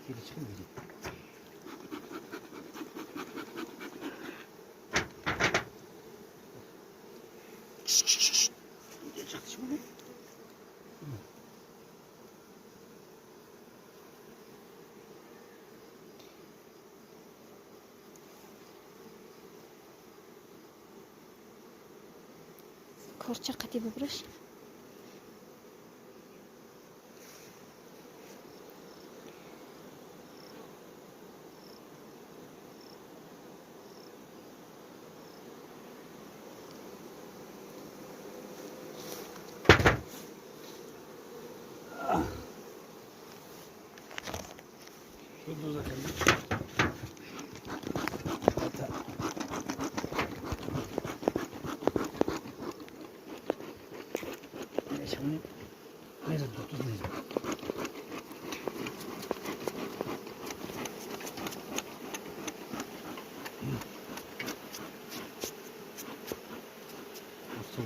Чӣ бигирӣ? Корча қати бубраш.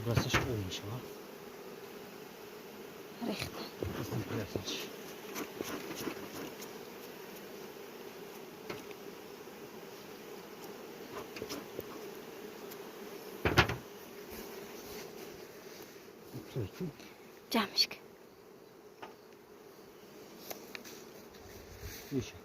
Дасташ об мешавад. Рехта. Дастам пирасаш. Ҷамъш кун. Иша.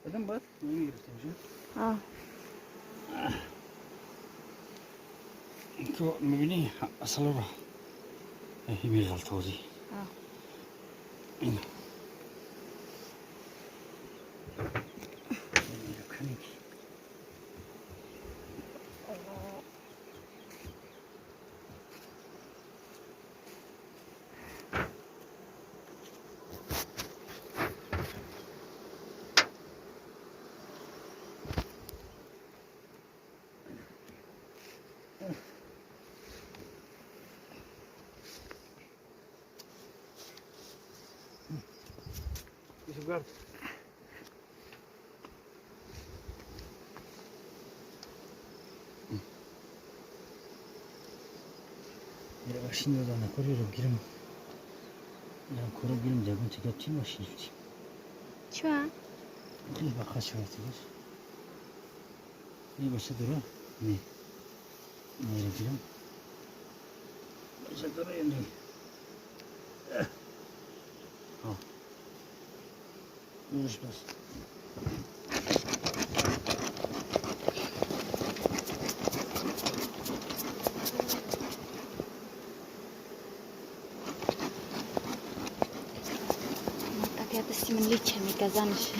Баъдан баъд мегирифтем ша. Ту мебинӣ, асалоро меғалтозӣ. Ин. Юсуф, машин додана кориро гирм. Коро гирм, ягон чига чӣ машин чи? Чуа? Хеле баха шавад тигаш. Не баша дура? Не. Не гирм. Баша дура ё не? Ҳа. Дуриш бас. Так я дасти ман лича мегазанаш.